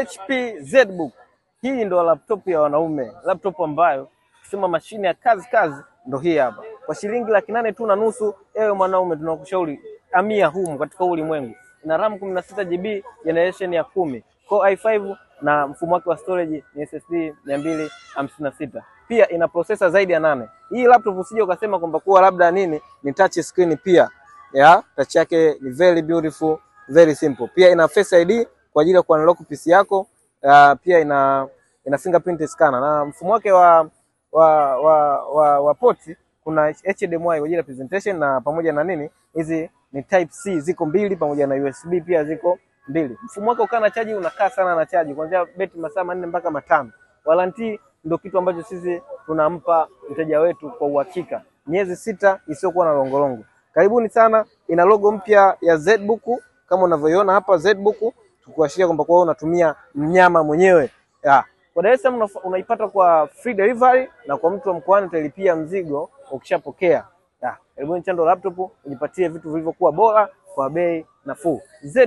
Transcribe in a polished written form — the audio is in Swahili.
HP ZBook. Hii ndo laptop ya wanaume, laptop ambayo kusema mashine ya kazi kazi ndo hii hapa. Kwa shilingi 850,000 tu, ewe mwanaume tunakushauri amia humu katika ulimwengu. Ina RAM 16 GB generation ya 10, Core i5 na mfumo wake wa storage ni SSD 256. Pia ina processor zaidi ya 8. Hii laptop usije ukasema kwamba kuwa labda nini ni touch screen pia. Ya, touch yake ni very beautiful, very simple. Pia ina Face ID kwa ajili ya kuunlock PC yako. Pia ina fingerprint scanner na mfumo wake wa port kuna HDMI kwa ajili ya presentation na pamoja na nini, hizi ni type C ziko mbili pamoja na USB pia ziko mbili. Mfumo wake ukaa na chaji unakaa sana na chaji kuanzia beti masaa 4 mpaka 5. Warranty ndio kitu ambacho sisi tunampa mteja wetu kwa uhakika, miezi 6 isiyokuwa na longolongo. Karibuni sana, ina logo mpya ya ZBook kama unavyoiona hapa ZBook, tukuashiria kwamba kwa unatumia mnyama mwenyewe. Ya. Kwa Dar es Salaam unaipata kwa free delivery na kwa mtu wa mkoani utalipia mzigo ukishapokea. Ya. Karibuni Chando Laptop ujipatie vitu vilivyokuwa bora kwa bei nafuu.